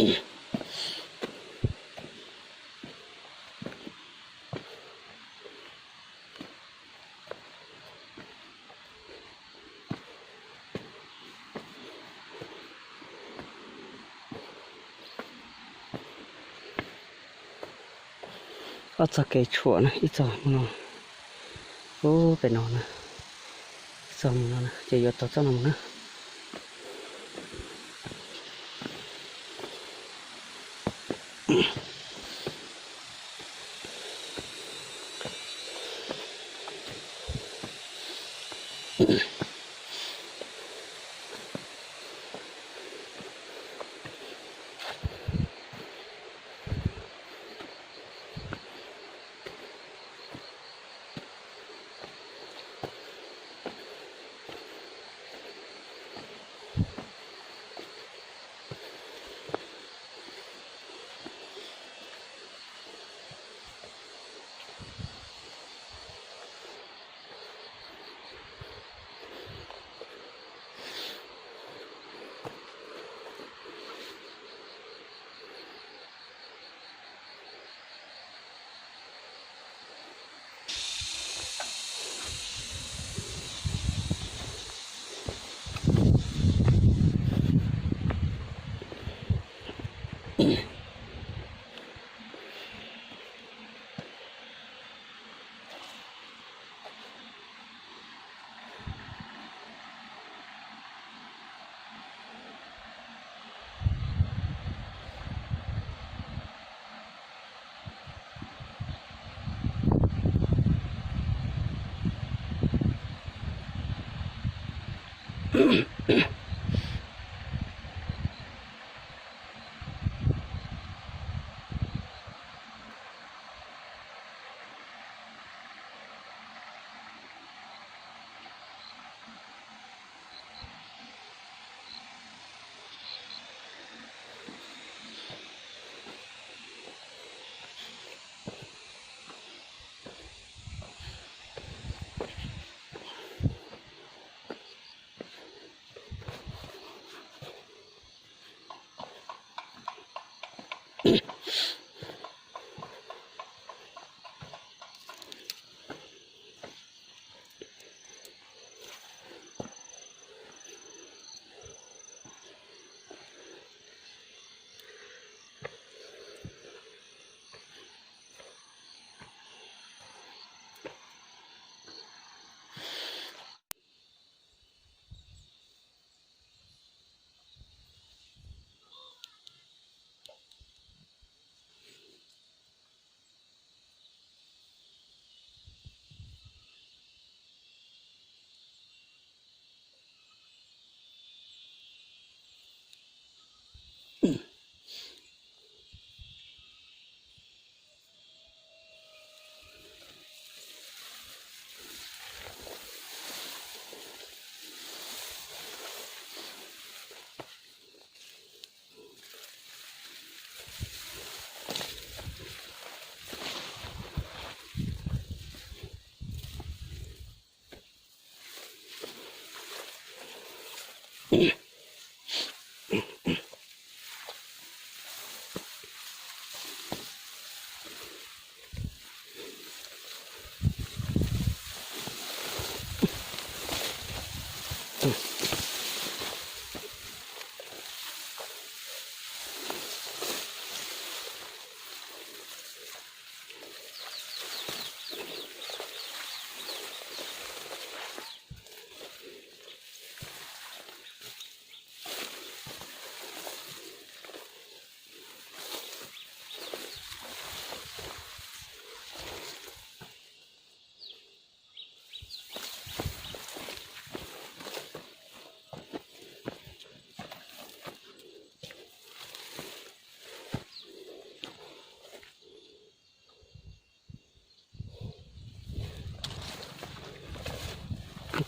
Ob txoj kev tshuam na, ib txoj mus no, ub pem no na, ib txoj mus no na, ces yuav tau txoj no mus na.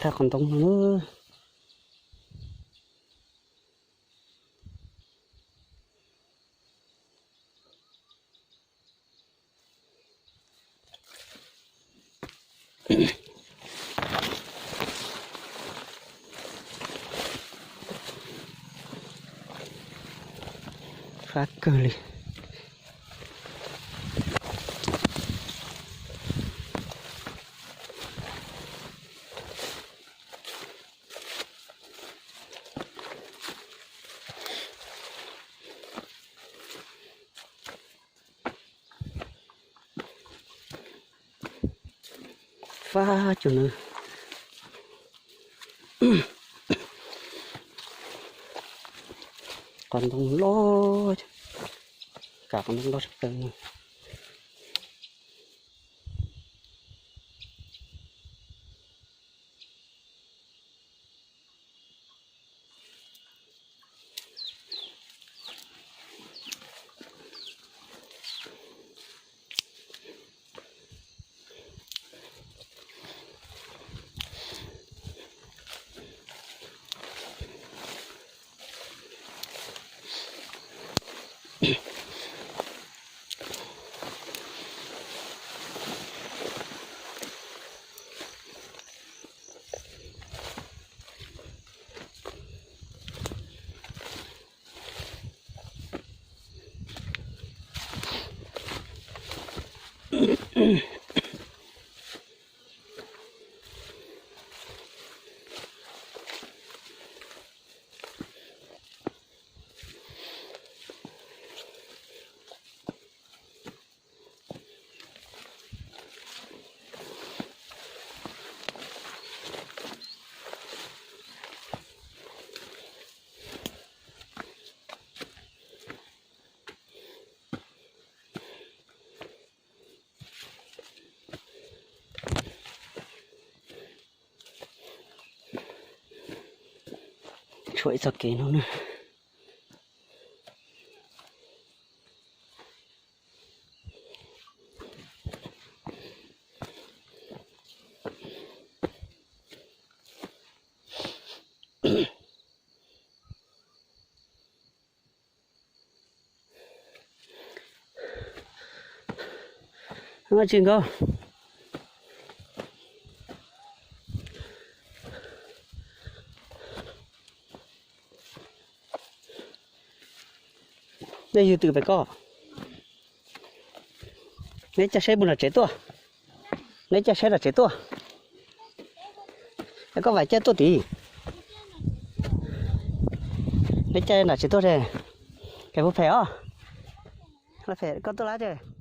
Thaj qhov ntoo no. Qab kawg li. Fab cus na. Qos ntoo loj, kam qos ntoo loj tshaj plaws. Tshuav ib txoj kev no na. Tsis nkaus. Nej yug twm pem koj. Neb caij saib mus nram tsev tuaj. Neb caij saib nram tsev tuaj. Koj vam caij tuaj tid. Neb caij nram tsev tuaj es, es puas phem os? Phem koj tuaj lawm ces.